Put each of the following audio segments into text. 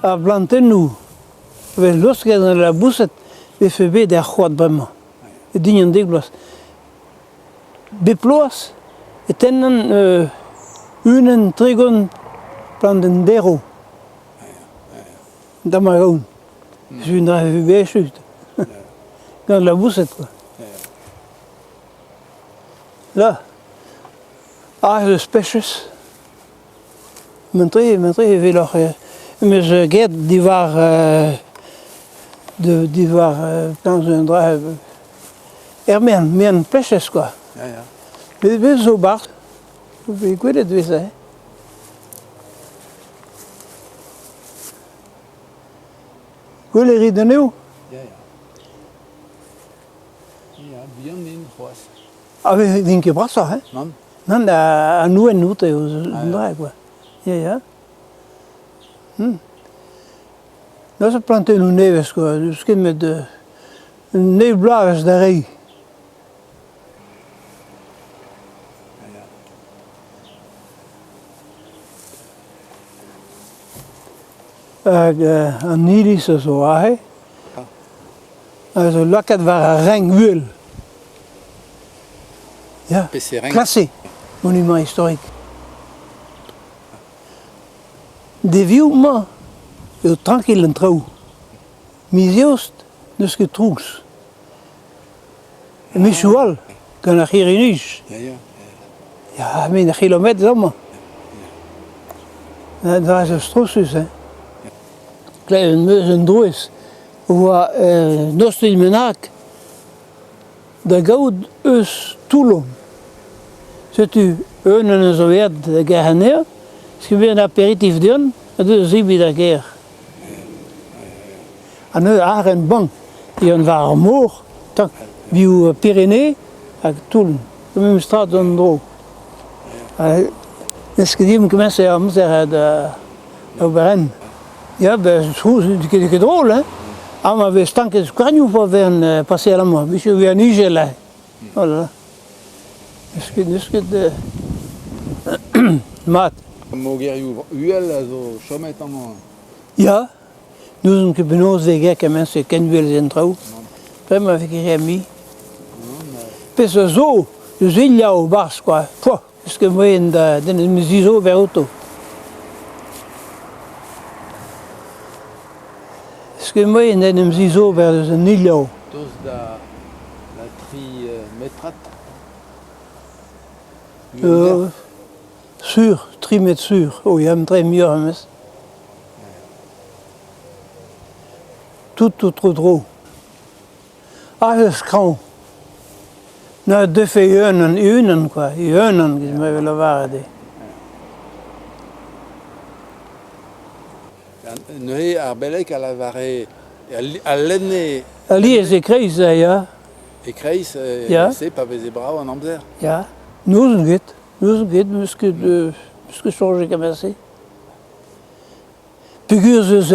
Ar blantennoù a vez laosket gant al laboused vefe bet er c'hoad bremañ, e din an dek bloaz. Bep bloaz e tennan unan 30 plantenn derv da ma gaon. Setu un dra echu gant laboused kwa. Là, aze eus pechez. Mentre, mentre e weloc'h em eus graet diwar diwar penaos un dra er mean, mean pechez kwa. Ya, ya. Bez zo 'barzh, vez gwelet 'vez aze. Gwell e rit anezho? Ya, ya. Ya, bihan int c'hoazh. Ah, n'int ket brasoc'h, hein? Nann. Nann, an ouenn out eo an dra, quoi. Ya, ya. Neuze plantennoù nevez, quoi. N'eus ket met un eil bloavezh da reiñ. Hag an iliz a zo aze. A zo lakaet war ar renk uhel. Ya, classé, monument historique. Deviou-mañ eo trankil an traoù. Miz Eost n'eus ket trouz. Mizioù all, gant ar c'hirri-nij. Ya, met ur c'hilometr zo amañ. Un dra zo strosus, hein. Klevet 'm eus un drouez oa un ostilh bennak da gaout eus Toulon. Setu un en deus aet da gêr anezhañ, skrivet un aperitif deomp ha deus da zebriñ d'ar gêr. Ha neuze àr un bank eon war ar mor, tank vioù Pyrénées hag Toulon. Memes tra d'an dro. N'eus ket dimp kement-se amzer da ober hent. Ya, ben, n'eo ket drol, hein. Amañ e vez stanket skouarnioù pa vez paseal amañ. Monsieur vez an ijel, hein. Oh là là. N'eus ket, n'eus ket mat. Mogerioù uhel a zo chomet amañ. Ya, n'ouzon ket penaos e vez kement-se ken uhel an traoù. Bremañ e vez ket re mui. Pezh a zo, eus Iliav 'barzh kwa. Poah, eus ket moaien da d'en em zizober outo. Eus ket moaien d'en em zizober eus an Iliav. Tost da, da tri metrad. Sur, tri metr sur. Oh ya, tre muioc'h memes. Tout tout tro-dro. Aze skañv. Na deufe e-unan, e-unan kwa, e-unan giz ma vez lavaret eo. Neuze ar beleg a lavare, a lenne... Alies e-kreiz, ya. E-kreiz, se pa veze brav an amzer. Ya, n'ouzon ket, n'ouzon ket, n'eus ket, n'eus ket soñjet kement-se. Peogwir ez eus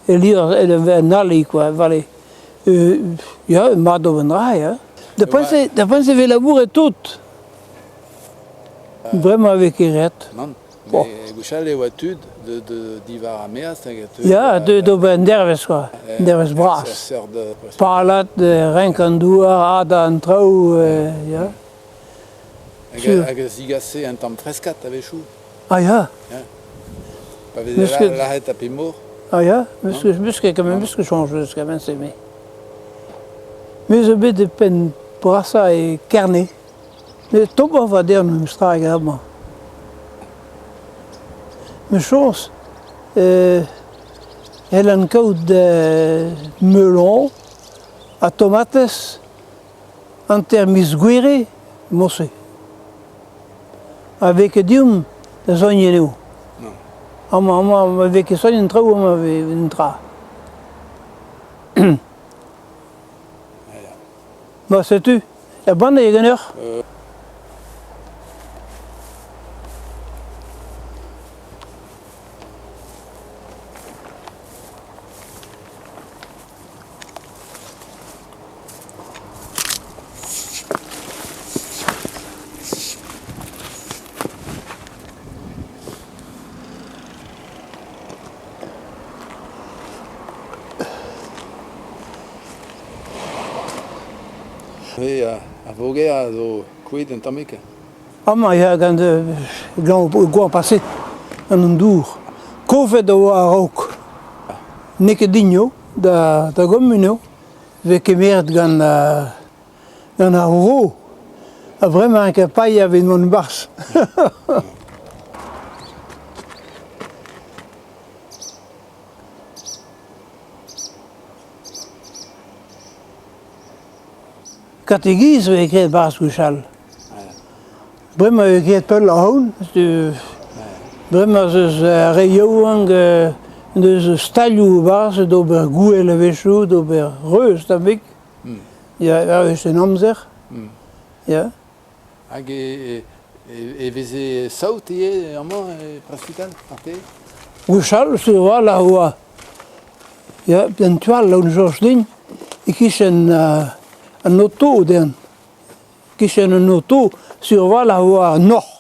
e liorzh en ali kwa, vale. Ya, mat ober an dra, ya. Da poent-se, da poent-se e vez labouret tout. Bremañ e vez ket ret. Nann, met gwechall e oa tud diwar ar maez hag a teu... Ya, deuet d'ober un dervezh kwa, un dervezh bras. Palat, renk an douar, hadañ an traoù, ya. Hag a zigase un tamm freskat a-wechoù. Ah ya. Pa veze lazhet ha pemoc'h. Ah ya, meus ket meus ket soñj eus kement-se me. Me zo bet e penn brasañ e Kerne. Met tommoc'h 'oa dezhañ memes tra eget amañ. Mechañs e c'hellan kaout melon ha tomatez hanter miz Gouere morse. Ha 'vez ket deomp da soagniñ anezho. Amañ amañ ma vez ket soagnet an traoù amañ 'vez un dra. Ma setu, er banne eo ganeoc'h? Ar voger a zo kouezhet un tammig. Amañ ya gant goañ paset gant an dour. Kofet a oa a-raok. N'eo ket din eo, da gomun eo. 'Vez kemeret gant gant ar vro. Ha bremañ ket paeañ evit mont e-barzh. Kategiz 'vez graet 'barzh gwechall. Bremañ e vez graet pell ac'haon. Bremañ ez eus ar re yaouank deus stalioù e-barzh d'ober gouel a-wechoù, d'ober reuz tammig. Ya, a-wech en amzer. Ya. Hag e veze saout ivez amañ e Presbytal, marteze? Gwechall, sur a-walc'h a oa. Ya, en tu all, on soñj din, e-kichen an oto dezhañ. E-kichen an oto, sur a-walc'h a oa an hoc'h.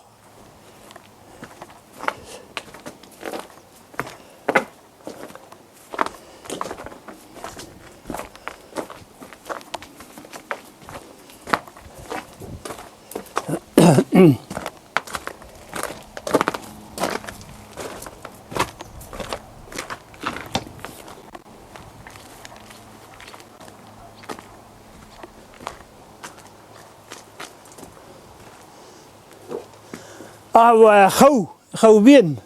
Ah oa ar c'hraou, c'hraou bihan.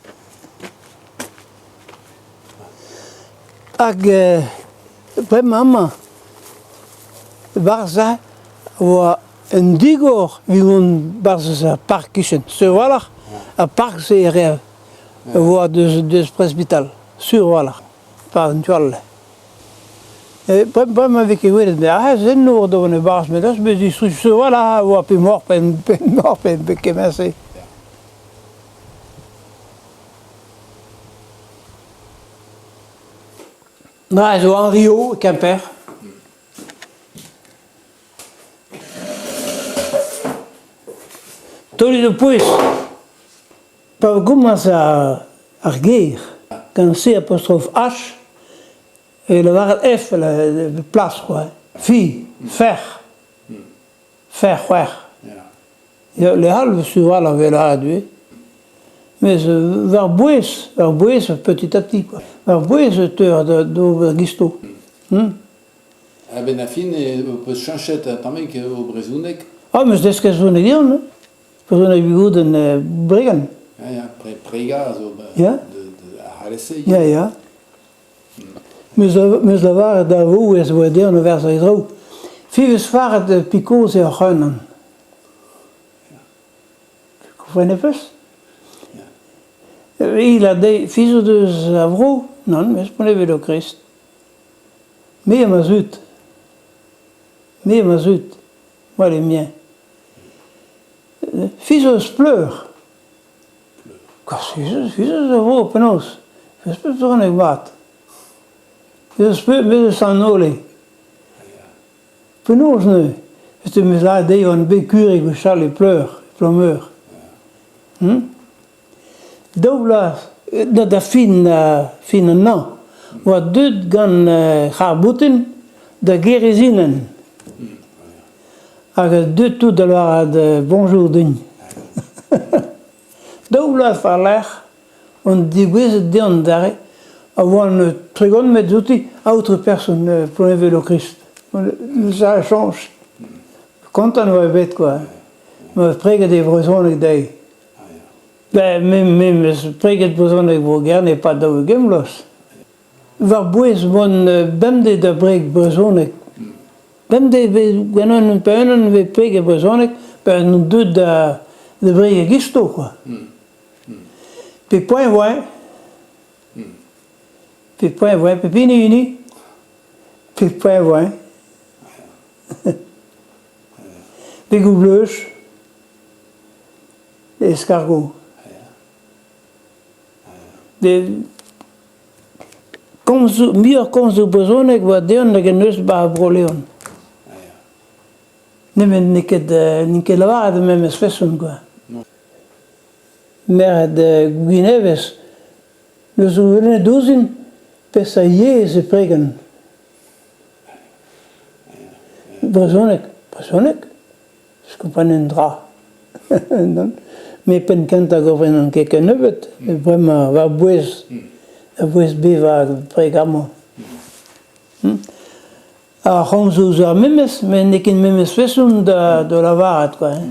Hag bremañ amañ 'barzh aze 'oa un digor evit mont 'barzh ar park kichen sur a-walc'h ar park-se e reer a oa deus presbital sur a-walc'h par an tu all. Bremañ e vez ket gwelet met aze eno da vont e-barzh met aze bez distruj sur a-walc'h a oa pemoc'h pemoc'h pe kement-se. Ma zo Henriot e Kemper. Taolit ho pouez. Pa gomañs ar ger gant C apostrophe H e lavaret F plas quoi. Fi, fer. Fer c'hwec'h. Ya, lec'h all sur all a wel ivez. Mes war-bouez, war-bouez petit à petit quoi. War-bouez e teuer d'ober gisto. A-benn ar fin e ho peus cheñchet un tammig ho brezhoneg? Ah, 'meus desket brezhoneg dezhañ, brezhoneg Bigouden Bregan. Ya, ya, pregañ a zo Ya. ar c'halese. Ya, ya. 'Meus lavaret da vaouez e oa dezhañ o verzañ e draoù. Fiñvez faret pikoz eo ar c'hreunenn. Kompren ez peus? Il a dezhi fizout eus a vro? Nann, mes p'on evel o Krist. Me ha ma zud. Me ha ma zud. Moi les miens. Fizout eus pleur. Fizout a vro penaos? Peus brezhoneg mat. Peus eus an holl eo. Penaos neuze? Setu 'm eus lâret dezhi on bet kure gwechall e Pleur, e Plomeur. Daou vloaz da fin fin an hañv oa deuet gant c'harr-boutin da Gêrezinen. Hag deuet tout da lâret bonjour din. Daou vloaz war-lerc'h on degouezhet dezhañ adarre a oan 30 metr outi, aotrou person Plonevel-Okrist. Ça change. Kontant oa bet quoi. Ma preget e brezhoneg dezhi. Ben, me, me 'meus preget brezhoneg Bro-Gerne e-pad 40 vloaz. War-bouez mont bemdez da breg brezhoneg. Bemdez 'vez ganin pa-unan 'vez preget brezhoneg, pa on deuet da da breget gisto quoi. Pe poent 'voe, pe poent 'voe, pep hini hini, pe poent 'voe. Begoù bleuch, eskargot. Komzoù, muioc'h komzoù brezhoneg 'oa dezhañ hag en deus 'ba Bro-Leon. Nemet n'eo ket n'int ket lavaret er memes feson kwa. Merc'hed Gwinevez n'eus goulennet ouzhin peseurt yezh e pregan. Brezhoneg. Brezhoneg, ne kompren un dra. Nann, met penn-kentañ 'gomprenan ket kennebeut bremañ war-bouez a-bouez bevañ betek amañ. Ar c'homzoù zo ar memes met n'eo ket memes feson da lavaret kwa hein.